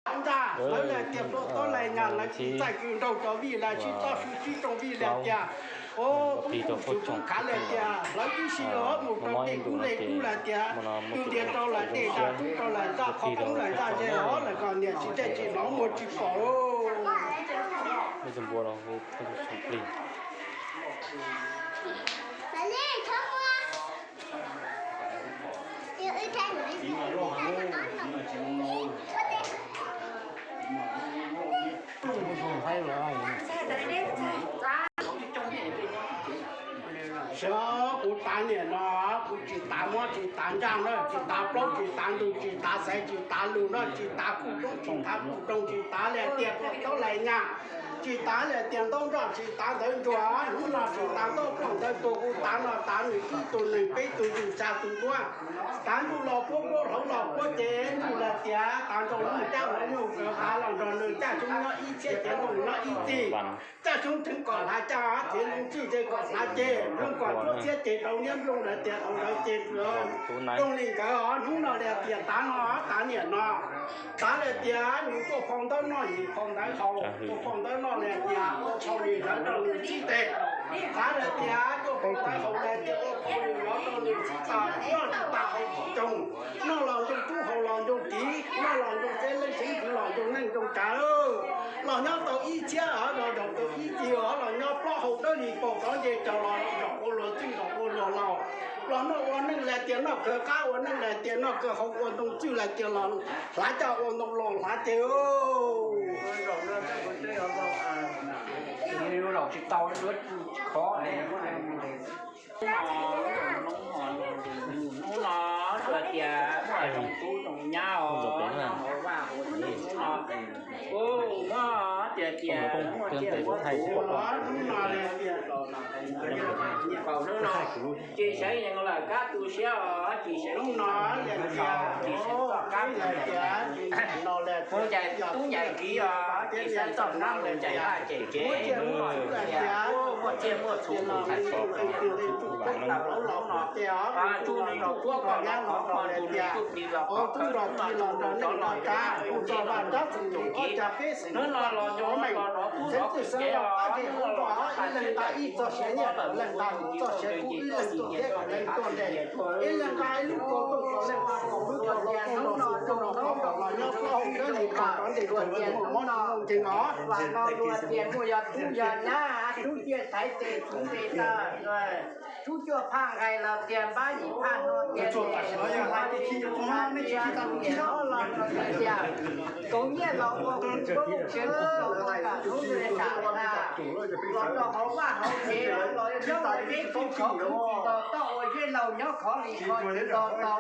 Ntag, lawv li tias pluag tob lais nyas, lawv tsis txaij kws nraug cov vij, lawv sib toj sib sib rooj vij li tias, o, tub tub tub khav li tias lawv twb sib o mus rau tej kub li kub li tias, tus tias rau lawm dej zaj, tub rau lawm zaj, qhov poob lawm zaj, ze o lawm kom niam tsis dej tsis hnov muag tsis pom. Saib kuv tav niam no, kuv tsis tav mob tsis tav ntsaj na, tsis tav plaub tsis tav ntug, tsis tav xaiv tsis tav lug na, tsis tav kuj roob tsis tav kuj roob, tsis tav li tias pluag tob lais nyas, tsis tav li tias ntaub nroj, tsis tav ntawv ntsuag, hnub no tsis tav ntaub nroj ntawv ntsuag, kuv tav no tav nws ib tug neeg peb tug yug xya tug duab. Tav ntuj los puab, puab hauv los puab ces ntuj li tias tav nroo nug caj los nug kawg qav los nrog nws caj xyoob nyob ib txhiab ces nplooj nyob ib txhis. Caj xyoob theej kom hlav caj, ces nplooj txwj ces kom hlav ceg, nplooj kom cuab txhiab ces rau niab nplooj li tias rau ntawd ces nplooj li nkawd os. Hnub no li tias tav no tav niam no, tav li tias nws tuaj phau ntawv noj yim phau ntawv haus, tuaj phau ntawv noj li tias ua phau li ntawd rau nws txib tes. Tav li tias tuaj phau ntawv haus li tias ua phau li ntawd rau nws txib tes, noj tsis tas haus tsis tsoo, noj los ntsoog tub haus los ntsoog tiv, noj los ntsoog teb leej tsev ntxwv los ntsoog neej ntsoog tsav. Los nyob tau ib txhiab os, los zaum tau ib txhis os, los nyob plaub hau dawb li paus tov nce caus los zaum ua luag txwj zaum ua luag laus. Los noj ua neej li tias noj kawg qab, ua neej li tias noj kawg haus, ua ntoo txwj li tias los hlav caj, ua ntoo los hlav ceg. Zaum tsis tau, khov. Hnub no tsuas tias muaj zoo tub zoo nyab os, nyob hauv vaj hauv tsev hnub no. Ua muab tias tias muaj tias muaj tub os, hnub no li tias los los nyiam npaum hnub no. Tsis seev yees lawm kab tu siab os, tsis seev hnub no li tias tsis seev txoj kab li tias no li mus ncaim tub ncaim kiv os, tsis seev txoj kab mus ncaim vaj ncaim tsev hnub no tias muaj txiaj muaj txhu tus thaiv tso kawg tus tus tus tus tus los no. Tsuj nws tsuj puab koj los qhov koj, ntu nws tsuj plig los qhov kawg, ntu nws tsuj nws cov los cov txuj ntu kiv. Hnub no los nco los rov kub rov kwm kev os, hnub no los rov qab tsis muaj txoj kab lawm, leej nqa tus txoj sia kub, ib leeg tuaj thiab ib leeg tuaj nres, ib leeg nqa ib lub kua tooj, leej nqa kaum lub kua los tuaj los xwb, tuaj los qhov kom los nyob plaub hau dawb li paus tov ntes tus muaj mob tus muaj nkeeg os. Vam no luag tias muaj yog tub yog nyab, tub ciaj thaiv tes txuv ntes taw, tub cuaj phaj nqaij los tias npab yim phaj no tias tes txuv hais tes txuv hais tes txuv hais tes txuv hais tes los tias kaus nyiaj los ua kub koob tsev kub los ua kam hnub ntsam na, los rau hauv vaj hauv tsev los nyob ua zeb tsis tau khov, tsis tau toj ua zeb laug nyob khov li kho tsis tau tau.